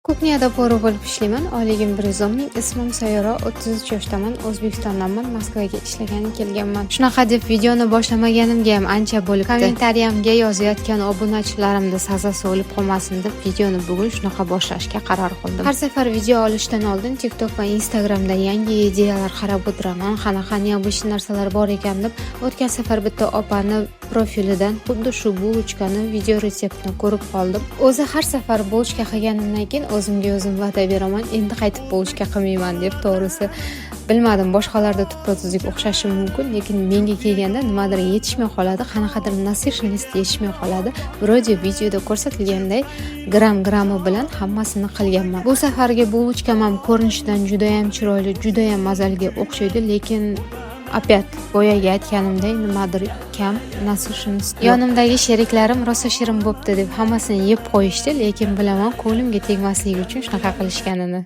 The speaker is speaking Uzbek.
Кухня da повар bo'lib ishlayman. Oyligim 110 000. Ismim Sayyora, 33 yoshdaman. O'zbekistondanman. Moskvaga ishlagani kelganman. Shunaqa deb videoni boshlamaganimga ham ancha bo'libdi. Kommentariyamga yozayotgan obunachilarimda sazasi o'lib qolmasin deb videoni bugun shunaqa boshlashga qaror qildim. Har safar video olishdan oldin TikTok va Instagramda yangi ideyalar qarab o'tiraman. Qanaqa необычный narsalar bor ekan deb. O'tgan safar bitta opani profilidan xuddi shu булочка ni video retseptini ko'rib qoldim. O'zi har safar булочка qilganimdan keyin o'zimga o'zim va'da beraman, endi qaytib булочка qilmayman deb. To'g'risi, bilmadim, boshqalarda tuppa-tuzuk o'xshashi mumkin, lekin menga kelganda nimadir yetishmay qoladi, qanaqadir насыщенность yetishmay qoladi. Вроде videoda ko'rsatilganday gramm grammi bilan hammasini qilganman. Bu safargi булочка m ham ko'rinishidan judayam chiroyli, judayam mazaliga o'xshaydi, lekin опять boyagi aytganimdek nimadir kam, насыщенность yo'q. Yonimdagi sheriklarim rosa shirin bo'pti deb hammasini yeb qo'yishdi, lekin bilaman, ko'nglimga tegmasligi uchun shunaqa qilishganini.